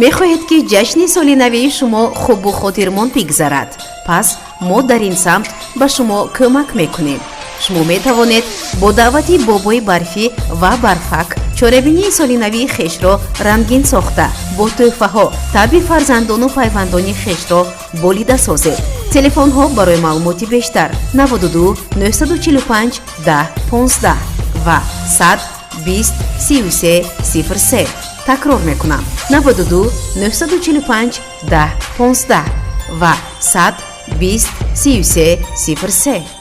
Мехоҳед, ки ҷашни соли навии шумо хубу хотирмон бигзарад? Пас мо дар ин самт ба шумо кӯмак мекунем. Шумо метавонед бо даъвати бобои барфӣ ва барфак чорабинии соли навии хешро рангин сохта, бо тӯҳфаҳо табъи фарзандону пайвандони хешро болида созед. Телефонҳо барои маълумоти бештар: 92 945 10 15 ва 100 20 33 03. Такрор мекунам: 92 945 10 15 ва 100 20 33 03.